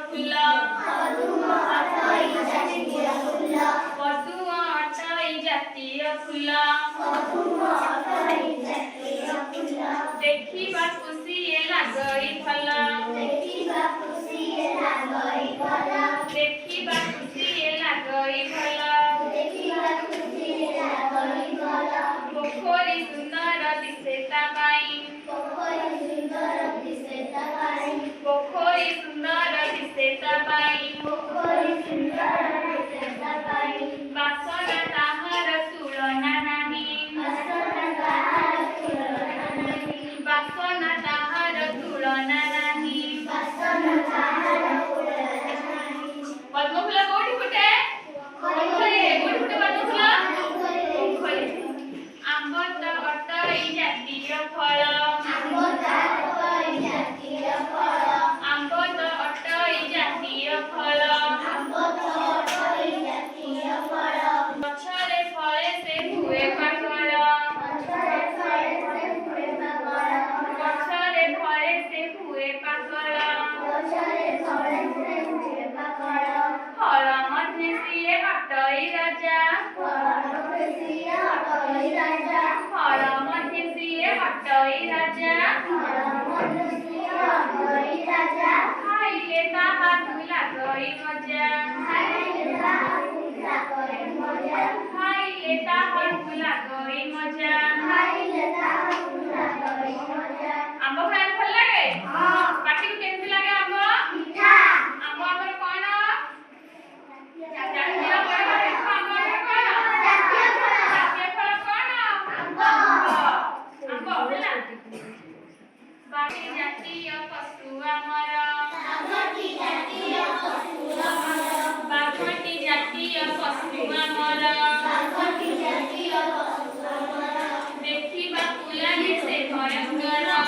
ଫୁଲ। ପଦୁମ ଅଟଇ ଜାତୀୟ ଫୁଲ। ଦେଖିବାକୁ ସିଏ ଲାଗଇ ଭଲ। ଦେଖିବାକୁ ସିଏ ଲାଗଇ ଭଲ। ପୋଖରୀ ସୁନ୍ଦର ଦିଶେ ତା ପାଇଁ। ପୋଖରୀ ସୁନ୍ଦର ଦିଶେ ତା ପାଇଁ। ବାସନା ତାହାର ତୁଳନା ନାହିଁ। ବାସନା ତାହାର ତୁଳନା ନାହିଁ। ପଦ୍ମ ଫୁଲ କୋଉଠି ଫୁଟେ? ପୋଖରୀରେ। କୋଉଠି ଫୁଟେ ପଦ୍ମ ଫୁଲ? ପୋଖରୀ। ଆମ୍ବ ତ ଅଟଇ ଜାତୀୟ ଫଳ। ଆମ୍ବ ତ ଅଟଇ ଜାତୀୟ ଫଳ। ଗଛରେ ଫଳେ ସେ ହୁଏ ପାକଳ। ଗଛରେ ଫଳେ ସେ ହୁଏ ପାକଳ। ଫଳ ମଧ୍ୟେ ସିଏ ଅଟଇ ରାଜା। ଫଳ ମଧ୍ୟେ ସିଏ ଅଟଇ ରାଜା। ଖାଇଲେ ତାହାକୁ ଲାଗଇ ମଜା। ଖାଇଲେ ତାହାକୁ ଲାଗଇ ମଜା। ଆମ୍ବ ଖାଇବାକୁ ଭଲ ଲାଗେ? ପାଟିକୁ କେମିତି ଲାଗେ ଆମ୍ବ? ଆମ୍ବ ଆମର କଣ? ଜାତୀୟ ଫଳ। ଦେଖ, ଆମ୍ବ ଆମର କଣ? ଜାତୀୟ ଫଳ କଣ? ଆମ୍ବ। ଆମ୍ବ ହେଲା। ବାଘଟି ଜାତୀୟ ପଶୁ ଆମର। ବାଘଟି ଜାତୀୟ ପଶୁ ଆମର। ଦେଖିବାକୁ ଲାଗେ ସେ ଭୟଙ୍କର।